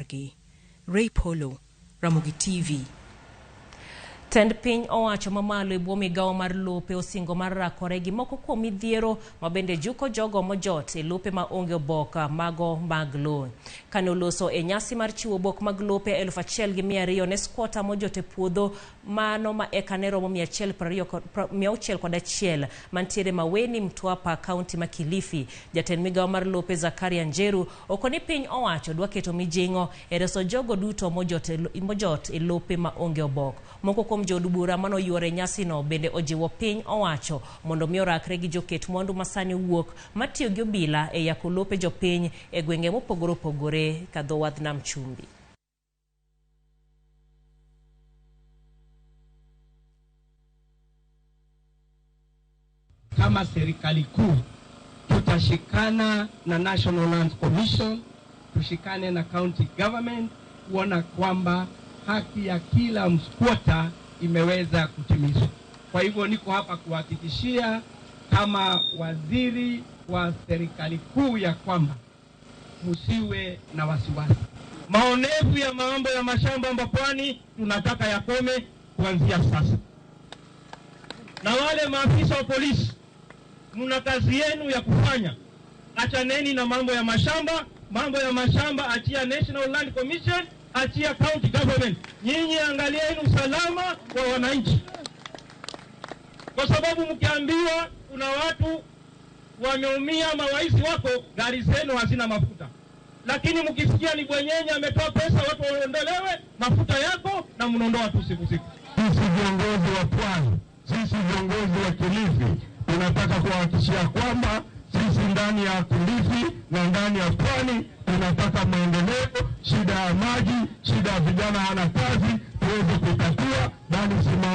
margi. Ray Polo, Ramogi TV. Tend piny owacho mamalo e bwo migawo mar lope osingo mar rakore gi moko kuom midhiero ma bende juko jogo mojot e lope ma onge oboka mago mag lowo. Kane oloso e nyasi mar chiwo obok mag lope 1200 ne squatter mojot e puodho mano ma eka ne romo 661 mantiere Maweni, Mtwapa, kaunti ma Kilifi. Jatend migawo mar lope Zakaria Njeru okoni piny owacho dwa keto mijing'o e reso jogo duto mojot e lope ma onge obok. Moko kuom jood bura manoyuore nyasino bende ojiwo piny owacho mondo mi orakre gi joket mwandu masani wuok matiyo gi obila e yako lope jopiny e gwenge mopogore opogore ka dho wadh nam chumbi. Kama serikali kuu tutashikana na National Lands Commission, tushikane na county government kuona kwamba haki ya kila msquatter imeweza kutimizwa. Kwa hivyo niko hapa kuhakikishia kama waziri wa serikali kuu ya kwamba msiwe na wasiwasi. Maonevu ya mambo ya mashamba Pwani tunataka yakome kuanzia sasa. Na wale maafisa wa polisi, mna kazi yenu ya kufanya. Achaneni na mambo ya mashamba. Mambo ya mashamba achia National Land Commission, achia county government. Nyinyi angalieni usalama wa wananchi. Kwa sababu mkiambiwa kuna watu wameumia, mawaisi wako, gari zenu hazina mafuta. Lakini mkisikia ni bwenyenye ametoa pesa watu waondolewe, mafuta yako na mnaondoa tu siku siku. Sisi viongozi wa Pwani, sisi viongozi wa Kilifi tunataka kuhakikishia kwamba sisi ndani ya Kilifi na ndani ya Pwani tunataka maendeleo. Shida ya maji, shida ya vijana hawana kazi tuweze kutatua, bali simama